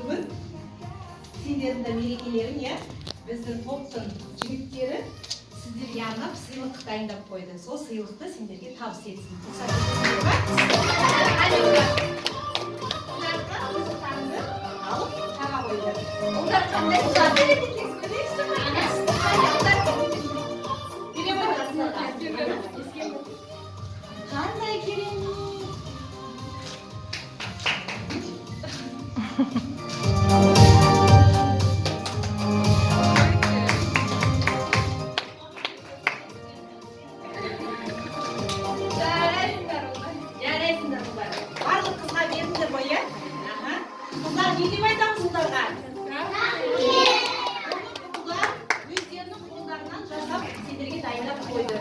Бүгін сендердің де мерекелерің, иә? Біздің топтың жігіттері сіздерге арнап сыйлық дайындап қойды. Сол сыйлықты сендерге табыс етсін. Рұқсат етесіңдер ма? Қане, ұлдар. Ұлдарға сыйлықтарыңды алып таға қойды. Ұлдар қандай? Ұлдар береді екенсің, көрейікші. Қане, ұлдар. Бере ғой қыздарға. Қандай керемет! Жарайсыңдар, ұлдар. Жарайсыңдар, ұлдар. Барлық қызға бердіңдер ғой, иә? Аха. Қыздар, не деп айтамыз ұлдарға? Оны ұлдар өздерінің қолдарынан жасап, сендерге дайындап қойды.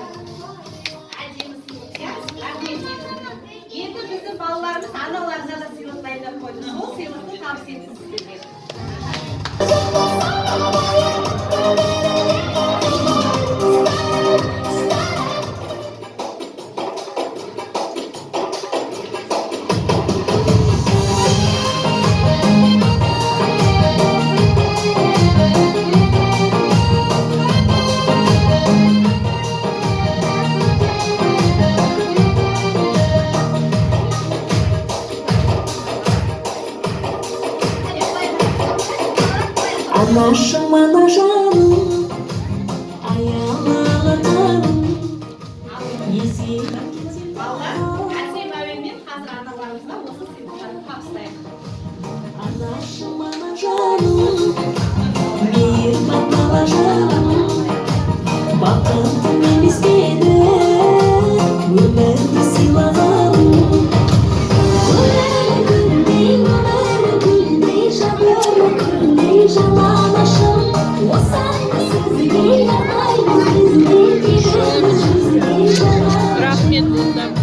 Әдемі сыйлық, иә? Рахмет. Енді біздің балаларымыз аналарына да сыйлық дайындап қойды. Сол сыйлықты табыс етсін сіздерге. Анашым, анажаным, аялы алақаным, езеліп кетем. Балалар, әсем әуенмен қазір аналарымызға осы сыйлықтарды табыстайық. Анашым, анажаным, мейірбан балажаным, бақытым емес пе еді өмірді сыйлағаның? Өмірі гүлдей, өмірі гүлдей, жабыры күндей, жан анашым, осанды сізге арнаймыз біз де, кешіріңіз жүздей, жан анашым. Рахмет, ұлдар.